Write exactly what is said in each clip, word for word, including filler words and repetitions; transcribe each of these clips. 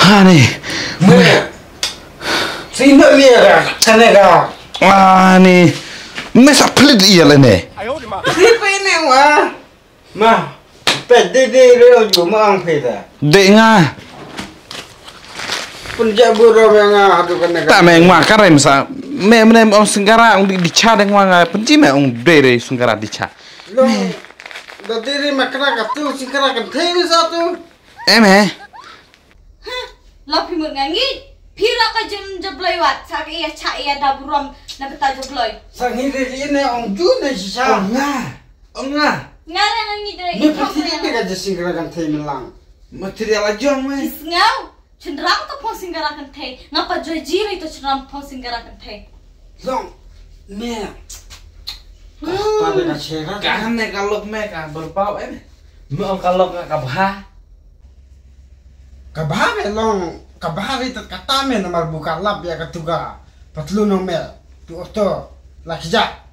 Hani. Sino liya ka, sana ka. Ani. Me sa pelit iya le ne. Ni pe ne wa. Ma, pe de de re o ju ma ang pe da. De nga. Pun ja bu ro me nga adu kan ka. Ta me nga ka rem sa. Me me ong singkara ong di di cha de nga nga pun ji me ong de re singkara di cha. Lo. Da de re ma kra ka tu singkara kan thei ni sa tu. Em eh. Hah, la phi mut nga ngi. Phi la ka jin jabloi wat sa ka iya cha iya da burom na beta jabloi. Sa ngi ri ri ne ong ju ne shisha. Ong nga. Ong nga. Nga la nga ngi de. Ne pati ne ka jasing kra kan thei melang. Material ajong me. Is ngau. Chenrang to phong singkara kan thei. Nga pa joi ji ri to chenrang phong singkara kan thei. Long. Ne. Hmm. Ka ne ka lok me ka berpau em. Me ong ka lok ka bha. Ka bha me long, ka bha ri tat kata me namar buka lap ya ka tuga. Patlu no me. Tu oto. La kija.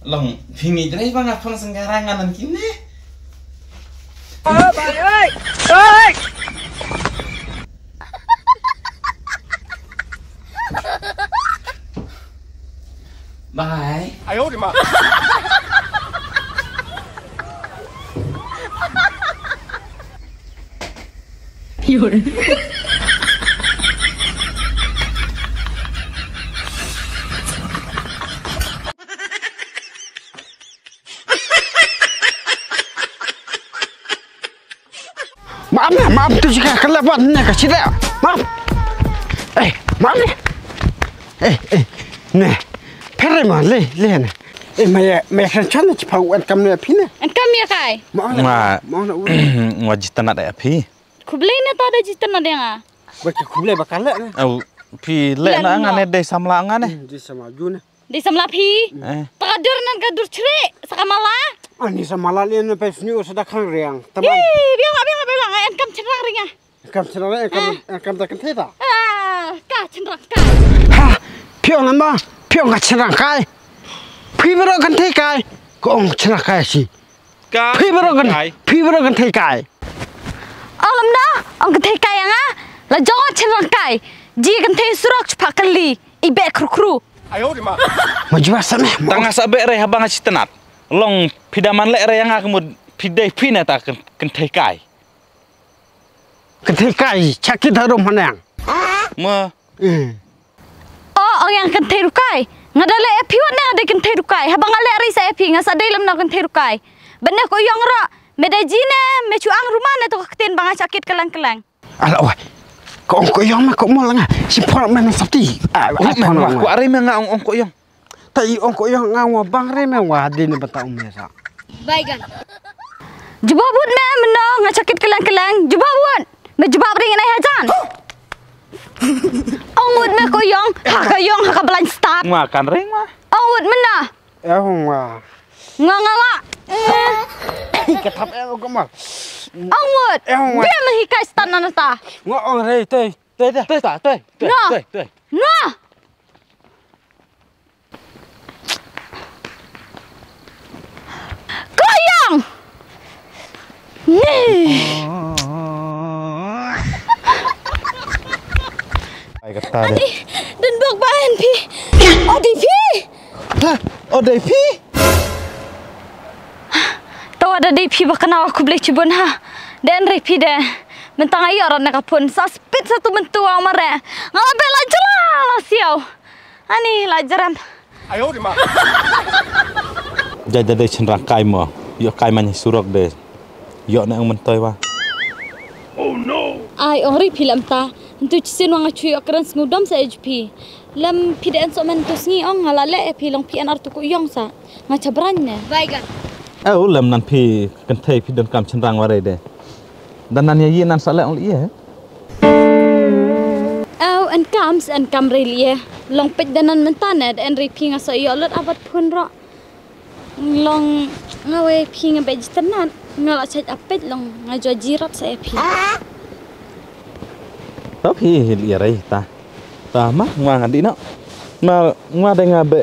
Long phi ngi dre ba nga phong singkara nga nan kine. Oh, bye, oi. Oi. Bye. Maaf ne, maaf tu jika kala ban ne ka sida. Maaf. Eh, maaf ne. Eh, eh, ne. Phere ma le, le ne. Eh, maya, maya kan chan ne chipau an kam ne phi ne. An kam ya kai. Maaf ne. Ma. Maaf ne. Wa jitana da phi. Khublei ne ta da jitana da nga. Ba ki khublei ba kala ne. Au, phi le na nga ne dei samla nga ne. Hmm, dei samla ju ne. Dei samla phi. Eh. Ta ka dur nan ka dur chre sa ka mala. Ani sa mala le na pe sni o sa da khang riang. Taman. Hi, biang la biang la biang la en kam chenrang ringa. En kam chenrang en kam en kam ta kan theta. Ah, ka chenrang ka. Ha, phi ong nama, phi ong ka chenrang kai. Phi bro kan thei kai. Ko ong chenrang kai si. Phi bro kan, phi bro kan thei kai. Alam da, ong kan thei kai nga. La jong chenrang kai. Ji kan thei surok chpak kali. I beh kru kru. Ma jua sa meh. Tanga sa beh re haba nga chitanat. Long phi da man le re nga kemud phi dei phi ne ta ken ken thei kai. Ken thei kai chakit harum hanang. Ma. Eh. Oh, ong yang ken thei rukai. Nga da le phi wan nga dei ken thei rukai. Haba nga le re sa phi nga sa dei lem na ken thei rukai. Benne ko yong ra. Me dei ji ne me chu ang ruma ne to ka ktien ba nga chakit kelang kelang. Ala oi. Ko ong ko yong ma ko mo la nga. Si por me na sati. Ah, ai por ma. Ko are me nga ong ong ko yong. Ta i ong ko yong nga wa bang re me wa de ne bata ong me sa. Baigan. Jubab wut me meno nga chakit kelang kelang. Jubab wut. Me jubab ring nai hajan. Ong wut me ko yong. Ha ka yong ha ka blind start. Ma kan ring ma. Ong wut mena. Eh, ong wa. Nga nga nga. Ka thap eh ko ma. Ong wut. Eh, ong wa. Dia me hikai start na na ta. Nga ong re te. Te te. Te ta te. Nga. Te te. Nga. Ko yong. Ni. Ai kata de. Ani, dan bok ba en phi. O dei phi. Ha, o dei phi. Tawa da dei phi ba kena wa khublei chibun ha. Den re phi de. Mentang ayo rat na ka phun. Sa spit sa tu mentu wa mare. Ngala bela jela la siau. Ani la jeram. Ayo di ma. Jai da dei chenrang kai mo. Yo kai man surok de. Yo ne ang mentoi wa. Ai ong ri phi lam ta. Ntu chisin wa nga chu yo kren sngudom sa H P. Lam phi de en so man tu sngi ong ngala le phi long phi en ar tu ku yong sa. Nga chabran ne. Baigan. Au lam nan phi kan thei phi don kam chenrang wa re de. Dan nan ya yi nan sa le ong le ye. Au, en kam, en kam re lie. Long peit da nan mynta ne, da en re phi nga sa ïoh lut abat phun ro. Long nga wei phi nga bej tenan, nga la chait apet long, nga jo jirat sa phi. Ta phi lie re ta. Ta ma, nga nga di no. Ma, nga de nga be.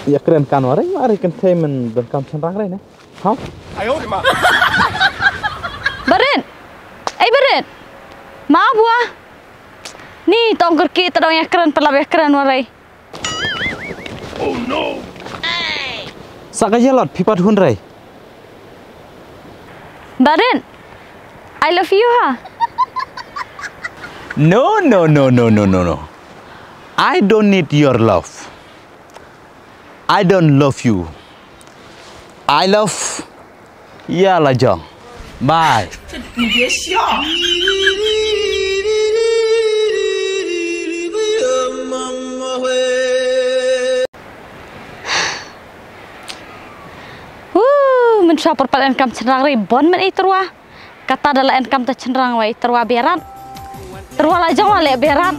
Ïa kren kan wa rei, wa rei kan thei men don kam chynrang rei ne. Hau? Barit. Ei Barit. Ma bua. Ni tong kerki tadong ïa kren pelap ïa kren wa rei. Sa ka ïalot phi pat hun rei. Barit. I love you ha. No, no, no, no, no, no, no. I don't need your love. I don't love you. I love ïa la jong. Bye. Woo, men sha por pat en kam chynrang ri bon men i trua. Kata da la en kam ta chynrang wei trua berat. Trua la jong la le berat.